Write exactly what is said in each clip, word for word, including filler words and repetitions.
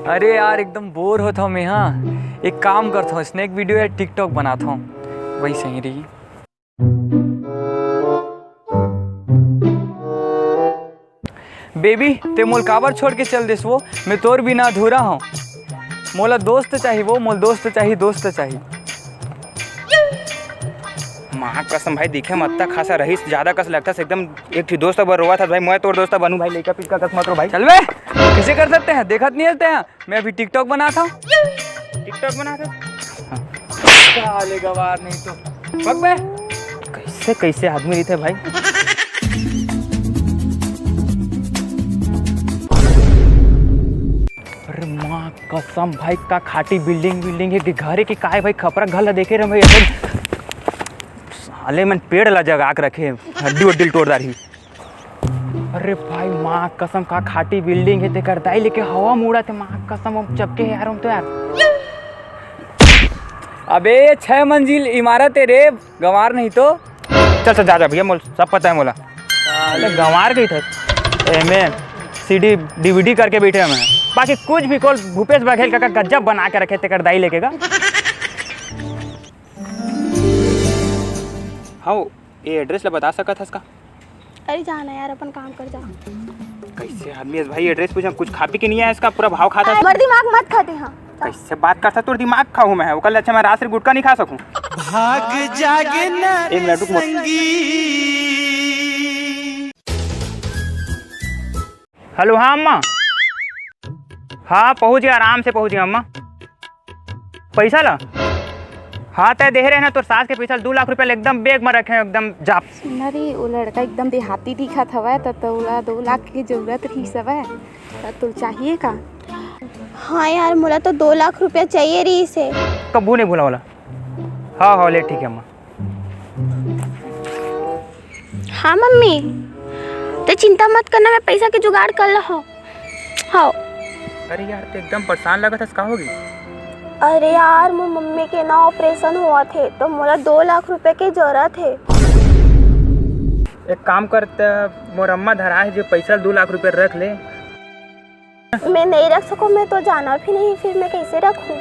अरे यार, एकदम बोर होत हव मैं। हाँ, एक काम करत हव, स्नैक वीडियो या TikTok बनात हव, वही सही रही। बेबी, ते मोल काबर छोड़ के चल देस वो? मैं तोर बिना अधूरा हूँ। मोला दोस्त चाही वो, मोल दोस्त चाही, दोस्त चाही। माँ कसम भाई, दिखे म अत्ता खासा रहिस, ज्यादा कस लगथस, एकदम एक ठी दोस्त बर रोवत हस भाई। मैं तोर दोस्त बनू भाई, लइका पिचका कस मत रो भाई। चल बे, कैसे कर सकते हैं, देखत नहीं रहते हैं। मैं अभी TikTok बनात हव। TikTok बनात हव? हाँ। साले गवार नहीं तो। पक बे। कैसे, कैसे आदमी रहिथे भाई? अरे माँ कसम भाई, का खाटी बिल्डिंग, बिल्डिंग हे कि घर हे कि का हे भाई, खपरा घर ला देखे रहे भाई, एकदम साले मन पेड़ ला जगा के रखे, हड्डी उड्डी ल तोड़ डारही। अरे भाई, माँ कसम, का खाटी बिल्डिंग हे, तेकर दाई लेके हवा म उड़ाथे, माँ कसम, हम चपके हे यार, हम तो यार। अबे, छह मंजिल इमारत हे रे, गंवार नहीं तो। चल, चल, जा, जा भैया, मोल सब पता है मोला। अरे, गंवार गई थे, एमे CD DVD करके बैठे हमें, बाकी कुछ भी कोल भूपेश बघेल काका गजब बना के रखे, तेकर दाई लेके गा। हाँ, ये एड्रेस ला बता सकत हस का? अरे जा ना यार, अपन काम कर जा। कैसे आदमी हे भाई, एड्रेस पूछा, कुछ खा पी के नहीं आया इसका, पूरा भाव खाता है। मोर दिमाग मत खाते, हाँ। कैसे बात करता, तोर दिमाग खाऊं मैं, ओकर ले अच्छा मैं रात से गुटखा नहीं खा सकूं। भाग जागे ना एक मिनट रुक, मोर- संगी। हेलो, हाँ अम्मा। हाँ, पहुँच गया, आराम से पहुँच गया अम्मा। पैसा ला? हाँ, तय देहे रहे ना तोर सास के पैसा, दू लाख रुपया एकदम बैग में रखे, एकदम जाप। सुन ना रे, वो लड़का एकदम देहाती दिखत हवय, त तोला दो लाख के जरूरत रहिस हवय, त तोला चाहिए का? हाँ यार, मोला तो दो लाख रुपया चाहिए रहिस हे। कभू नहीं भूला वाला। हाँ, हाँ, ले ठीक है अम्मा। हाँ मम्मी, ते चिंता मत करना, मैं पैसा के जुगाड़ कर ला हूँ। हाँ। अरे यार, ते एकदम परेशान लगत हस, का होगे? अरे यार, मोर मम्मी के ना ऑपरेशन होवत हे, तो मोला दो लाख रुपए के जरूरत हे। एक काम कर, त मोर अम्मा धरा हे, जो पैसा दो लाख रुपए रख ले। मैं नहीं रख सकूँ, मैं तो जाना भी नहीं, फिर मैं कैसे रखूँ?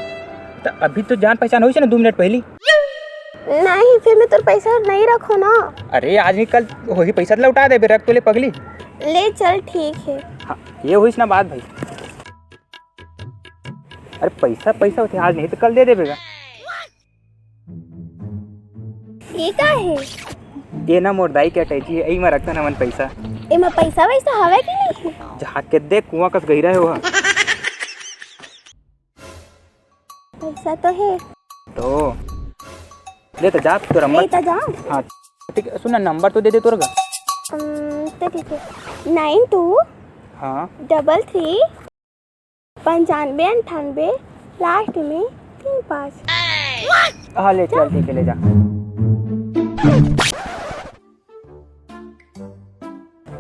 त अभी तो जान पहचान होइस ना दो मिनट पहली। नहीं, फिर मैं तोर पैसा नहीं रखूँ ना। अरे आज नहीं कल वही पैसा लौटा देबे, रख तो ले पगली। ले चल, ठीक है। हाँ, ये होइस ना बात भाई। अरे पैसा पैसा होथे, आज नहीं तो कल दे देबे गा। ये का हे? ये ना मोर दाई के अटैची हे, एही म रखथन हमन पैसा। एमा पैसा वैसा हवय कि नहीं? झाँक के देख, कुआं कस गहिरा हे ओहा। पैसा तो हे। तो ले तो जा, तोर अम्मा। ले तो जा। हाँ, ठीक है, सुन ना, नंबर तो दे दे तोर गा। अम, तो ठीक है, नाइन टू हाँ। डबल थ्री पंचानवे अंठानवे लास्ट में तीन पाँच। हाँ, ले चल, ठीक है, ले जा।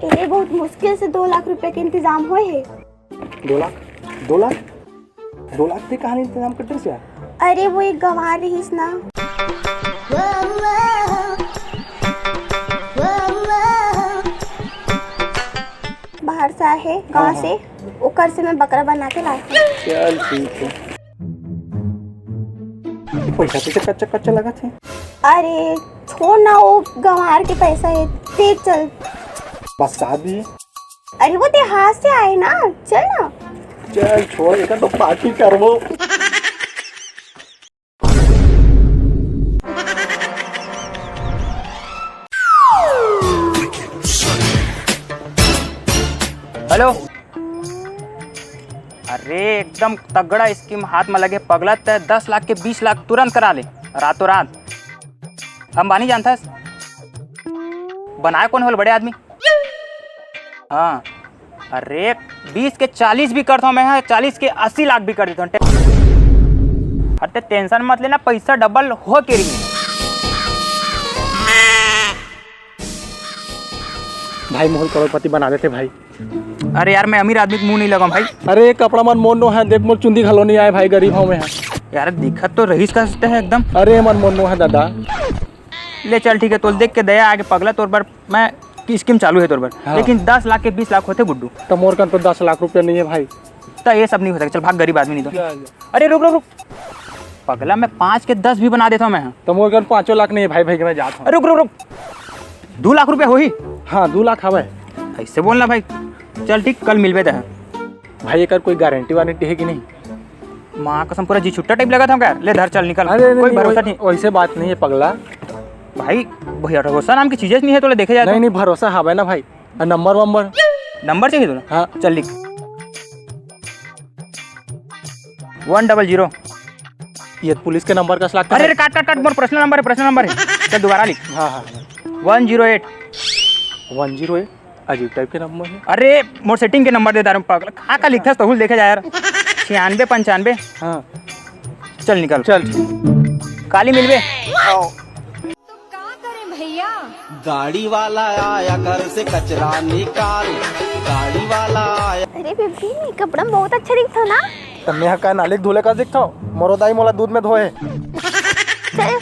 ए, बहुत मुश्किल से दो लाख रुपए के इंतजाम होए हे। दो लाख? दो लाख? दो लाख के कहाँ इंतजाम कर दे? अरे, वो एक गंवार रहिस ना। बाहर से आए हे, गाँव हाँ, से, हाँ। ओकर से मैं बकरा बना के लाए हूँ। चल ठीक है। पैसा तो कच्चा कच्चा लगत हे। अरे छोड़ ना, वो गंवार के पैसा हे, दे चल। बस साहब भी। अरे वो ते हाथ से आए ना, चल ना। चल छोड़, एकर तो पार्टी करबो। हेलो। अरे एकदम तगड़ा स्कीम हाथ में लगे पगला, तय दस लाख के बीस लाख तुरंत करा ले, रातों रात। अंबानी जानथस? बनाए कौन होल बड़े आदमी? हाँ। अरे बीस के चालीस भी करता हूँ मैं, हाँ, चालीस के अस्सी लाख भी कर देता हूँ। अरे टेंशन मत लेना, पैसा डबल हो के रही। भाई, मोहन करोड़पति बना देते भाई। अरे यार, मैं अमीर आदमी के मुंह नहीं लगाऊं भाई। अरे, कपड़ा मन मोर नो है, देख मोर चुंदी घलो नहीं आए भाई, गरीब हूँ मैं। यार, दिखत तो रहीस का सकते हैं एकदम। अरे, मन मोर नो है दादा। ले चल, ठीक है, तोल देख के दया आगे पगला, तोर बर मैं की स्कीम चालू है तोर बर। हाँ। लेकिन दस लाख के बीस लाख होते गुड्डू। तो मोर कन तो दस लाख रुपया नहीं है भाई। त ये सब नहीं हो सके, चल भाग, गरीब आदमी नहीं तो। क्या हो गया? अरे रुक रुक रुक, पगला, मैं पाँच के दस भी बना देता हूँ मैं। त मोर कन पाँचों लाख नहीं है भाई, भाई के मैं जात हूँ। अरे रुक रुक रुक, दो लाख रुपया होही? हाँ, दो लाख हवय। ऐसे बोलना भाई। चल ठीक, कल मिलबे त। भाई, एकर कोई गारंटी वारंटी है कि नहीं? माँ कसम, पूरा जी छुट्टा टाइप लगा था क्या? ले धर, चल निकल। अरे नहीं, कोई नहीं, भरोसा नहीं। वैसे बात नहीं है पगला। भाई, भरोसा नाम की चीजें नहीं है, तो ले देखे जाए तो। नहीं नहीं, भरोसा हवय ना भाई। नंबर वंबर? नंबर चाहिए तुला? हाँ। चल लिख, वन डबल जीरो। ये पुलिस के नंबर कस लगता अरे है। अरे, काट काट काट, मोर पर्सनल नंबर है, पर्सनल नंबर है। चल दोबारा लिख। हाँ हाँ। वन जीरो एट। वन जीरो एट? अजीब टाइप के नंबर है। अरे, मोर सेटिंग के नंबर दे दारूँ पागल, का का लिखथस तहूँ ल देखे जा यार। छियानवे पंचानवे। हाँ। चल निकल। चल ठीक। काली मिलबे। तो का करें भैया? गाड़ी वाला आया घर से कचरा निकाल, गाड़ी वाला आया। अरे बेबी, ये कपड़ा में बहुत अच्छा दिखता ना। त मैं का नाली के धूले का दिखता हूँ? मोरो दाई मोला दूध में धोए। चल।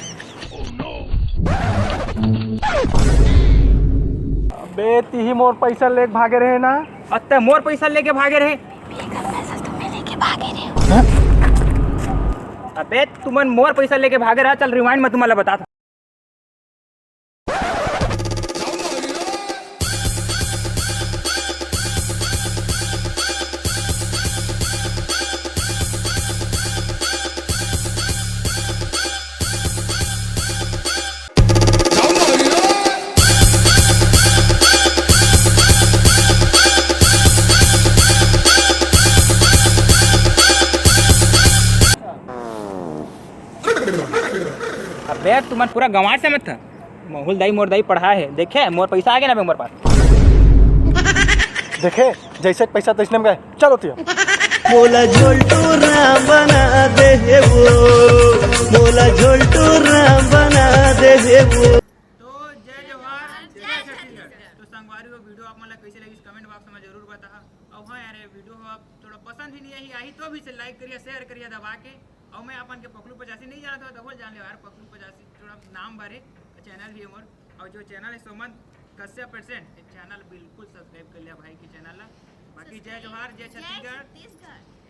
अबे, तिही मोर पैसा लेके भागे रहे ना। अत्ते मोर पैसा लेके भागे रहे। लेकर पैसा तुम्हें लेके भागे रहे। अबे, तुमन मोर पैसा लेके भागे रहा। चल रिवाइंड में तुम्हारा बता। अबे तुमन पूरा गंवार से मत था। मोहुल दाई मोर दाई पढ़ा है, देखे मोर पैसा आ गया ना बे मोर पास। देखे, जैसे पैसा तैसने में गए। चलो तिया। मोला झोलटू राम बना दे हे वो, मोला झोलटू राम बना दे हे वो। तो जय जोहार, जय छत्तीसगढ़। तो संगवारी हो, वीडियो आप मन ला कैसे लगिस, कमेंट बॉक्स में जरूर बताहा। और हाँ यार, ये वीडियो हो आप थोड़ा पसंद ही नहीं आई, आई तो भी से लाइक करिया, शेयर करिया दबा के। और मैं अपन के पकलू पचासी नहीं जानत हो, तो बोल जान ले यार, पकलू पचासी थोड़ा नाम बारे चैनल भी है मोर। और जो चैनल है सोमन कश्यप प्रेजेंट, ये चैनल बिल्कुल सब्सक्राइब कर लिया भाई के चैनल ला। बाकी जय जोहार, जय जय छत्तीसगढ़। छत्तीसगढ़।